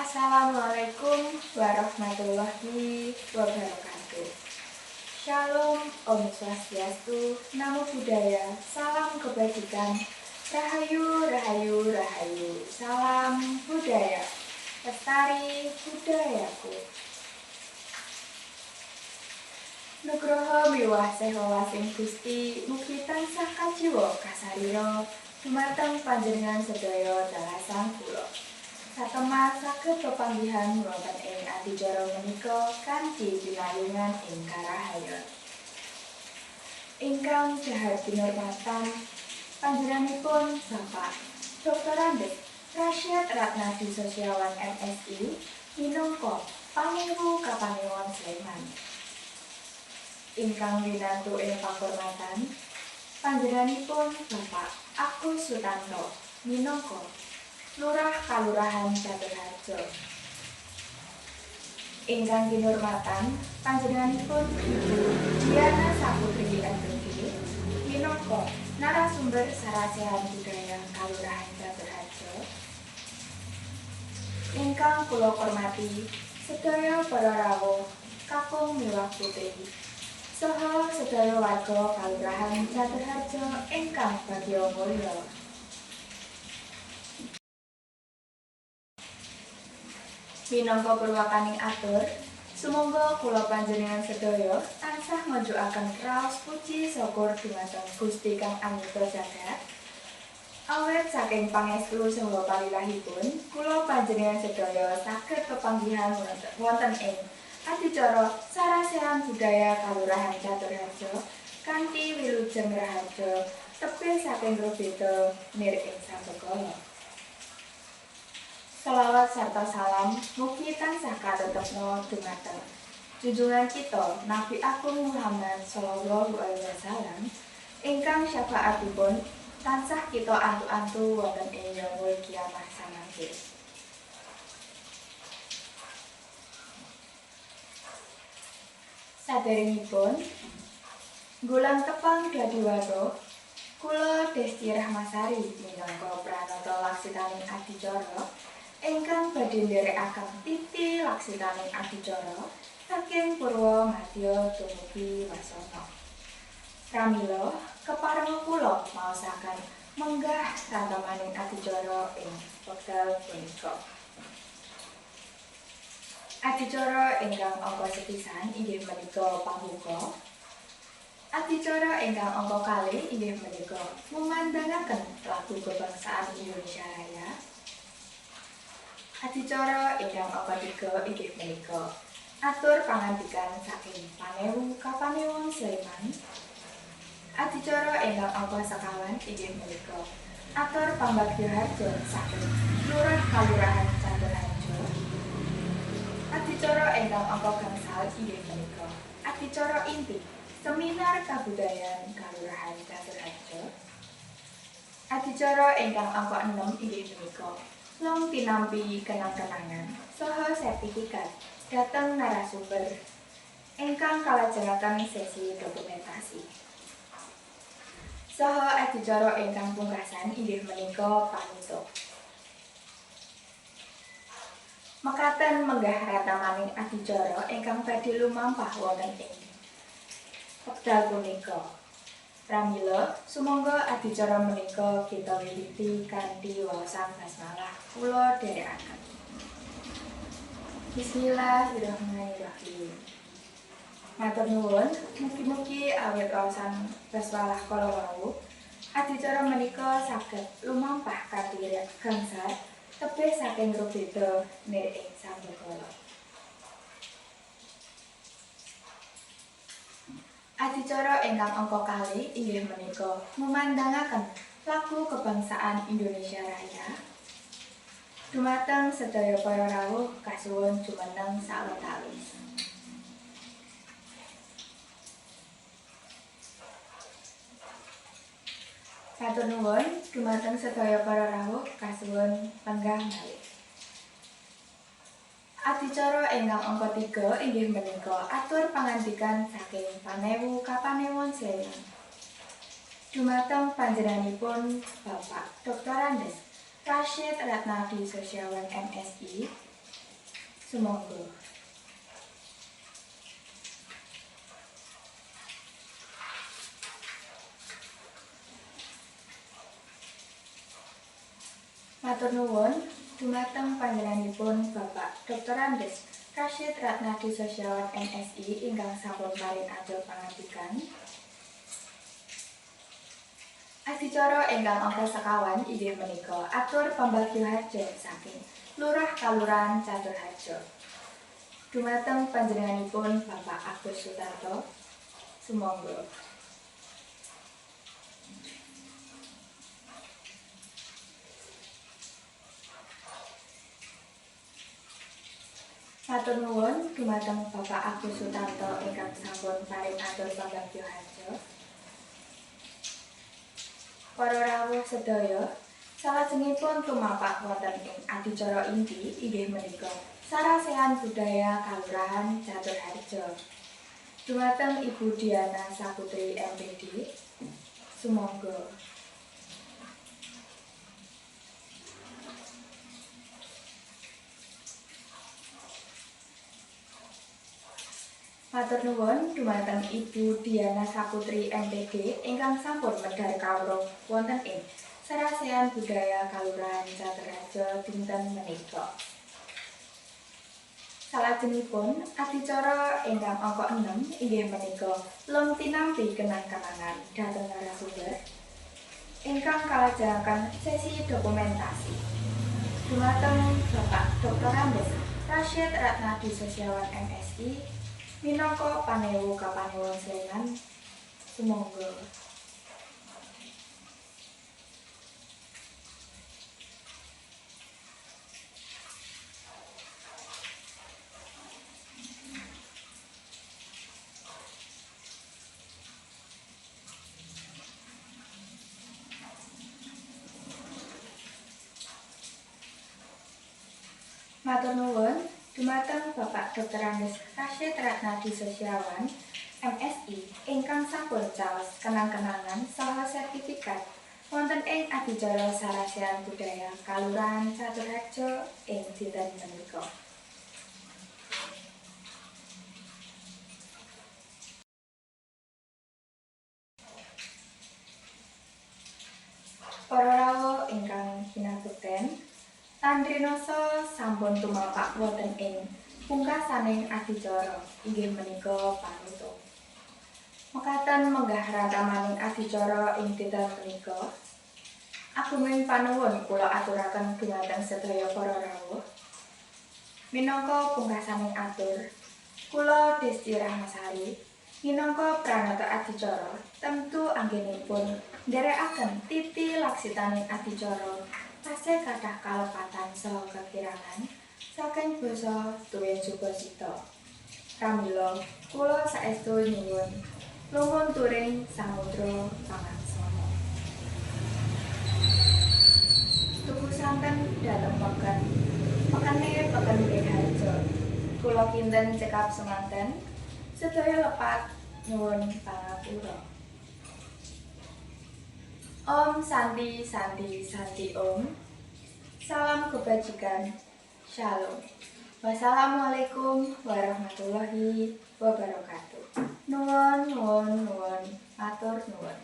Assalamualaikum warahmatullahi wabarakatuh. Shalom, Om Swastiastu, Namo Buddhaya, salam kebajikan, rahayu, rahayu, rahayu, salam budaya, lestari budayaku. Nugroho miwah seho wasing Gusti mugi tansah kajiwa kasarira dumateng panjenengan sedaya dalasan kula. Satemah saged pepanggihan wonten ing adicara menika kanthi pinayungan ing karahayon. Ingkang dhahar kinurmatan panjenenganipun Bapak Dr. Andes Rasyid Ratnadi Sosiawan MSI minangka Pangewu Kapanewon Sleman. Ingkang winantu ing pakurmatan panjenenganipun Bapak Agus Sutanto minangka Lurah Kalurahan Caturharjo. Ingkang kinurmatan panjenenganipun Ibu Diana Saputri MPD minangka narasumber sarasehan budaya Kalurahan Caturharjo. Ingkang kula hormati sedaya para rawuh kakung miwah putri saha sedaya warga Kalurahan Caturharjo ingkang bagya mulya. Minangka purwakaning atur, sumangga kula panjenengan sedaya tansah ngunjukaken raos puji syukur dumateng Gusti kang amrita jagat. Awit saking pangestu saha palilahipun, kula panjenengan sedaya saged pepanggihan wonten ing adicara sarasehan budaya Kalurahan Caturharjo kanthi wilujeng raharja tebih saking rubeda nir ing sambekala. Salawat sarta salam mugi tansah katetepna dumateng junjungan kita Nabi Agung Muhammad sallallahu alaihi wasallam ingkang syafaatipun tansah kita antu-antu wonten ing yaumul kiamah samangke. Saderengipun gulang tepang dadiwara kula Desti Rahmasari minangka pranata laksitaning adicara ingkang badhe nderekaken titi laksitaning adicara saking Purwa Madya tumugi Wasana. Pramila keparenga kula maosaken menggah rantemaning adicara ing wekdal punika. Adicara ingkang angka sepisan inggih menika pambuka. Adicara ingkang angka kalih inggih menika ngumandangaken lagu kebangsaan Indonesia Raya. Adicara ingkang angka tiga inggih menika atur pangandikan saking Panewu Kapanewon Sleman. Adicara ingkang angka sekawan inggih menika atur pambagya harja saking Lurah Kalurahan Caturharjo. Adicara ingkang angka gangsal inggih menika adicara inti seminar kabudayan Kalurahan Caturharjo. Adicara ingkang angka 6 inggih menika long tinampi kenang-kenangan saha sertifikat dhateng narasumber ingkang kalajengaken sesi dokumentasi. Saha adicara ingkang pungkasan inggih menika panutup. Mekaten menggah ratamaning adicara ingkang badhe lumampah wonten ing wekdal punika. Pramila sumangga adicara menika kita wiwiti kanthi waosan basmalah kula dherekaken. Bismillahirrahmanirrahim. Matur nuwun, mugi-mugi awit waosan basmalah kala wau adicara menika saged lumampah kanthi gangsar tebih saking rubeda nir ing sambekala. Adicara ingkang angka kalih inggih menika ngumandangaken lagu kebangsaan Indonesia Raya. Dumateng sedaya para rawuh kasuwun jumeneng sawetawis. Matur nuwun dumateng sedaya para rawuh kasuwun lenggah malih. Adicara ingkang angka 3 inggih menika atur pangandikan saking Panewu Kapanewon Sleman. Dumateng panjenenganipun Bapak Dr. Andes Rasyid Ratnadi Sosiawan MSI Sumangga. Matur nuwun dumateng panjenenganipun Bapak Dr. Andes Rasyid Ratnadi Sosiawan MSI ingkang sampun paring atur pangandikan. Adicara ingkang angka sekawan inggih menika atur pambagyo harja saking Lurah Kalurahan Caturharjo. Dumateng panjenenganipun Bapak Agus Sutarto, sumangga. Matur nuwun dumateng Bapak Agus Sutarto ingkang sampun paring atur pambagyo harja. Para rawuh sedaya, salajengipun tumapak wonten ing adicara inti inggih menika Sarasehan Budaya Kalurahan Caturharjo. Dumateng Ibu Diana Saputri MPD, sumangga. Matur nuwun dumateng Ibu Diana Saputri MPD ingkang sampun medhar kawruh wonten ing Sarasehan Budaya Kalurahan Caturharjo dinten menika. Salajengipun adicara ingkang angka 6 inggih menika lem tinampi kenang-kenangan dhateng narasumber ingkang kalajengaken sesi dokumentasi. Dumateng Bapak Dr. Andes Rasyid Ratnadi Sosiawan MSI minangka panewu kapanewon Sleman, sumangga. Matur nuwun dumateng Bapak Dr. Andes Rasyid Ratnadi Sosiawan MSI ingkang sampun caos kenang-kenangan saha sertifikat wonten ing adicara Sarasehan Budaya Kalurahan Caturharjo ing dinten menika. Para rawuh ingkang kinabekten, tandrinasa sampun tumapak wonten ing pungkasaning adicara inggih menika panutup. Mekaten menggah rantamaning adicara ing dinten menika. Agunging panuwun kula aturaken dumateng sedaya para rawuh. Minangka pungkasaning atur, kula Desti Rahmasari minangka pranata adicara tentu anggenipun nderekaken titi laksitaning adicara tasih kathah kalepatan saha kekirangan saking basa tuwin subasita. Pramila kula saestu nyuwun lumun turing samudra pangaksama. Tuku santen dhateng peken, pekene peken Harjo. Kula kinten cekap semanten, sedaya lepat nyuwun pangapura. Om Santi Santi Santi Om. Salam kebajikan. Shalom. Wassalamualaikum warahmatullahi wabarakatuh. Nuwun nuwun nuwun, matur nuwun.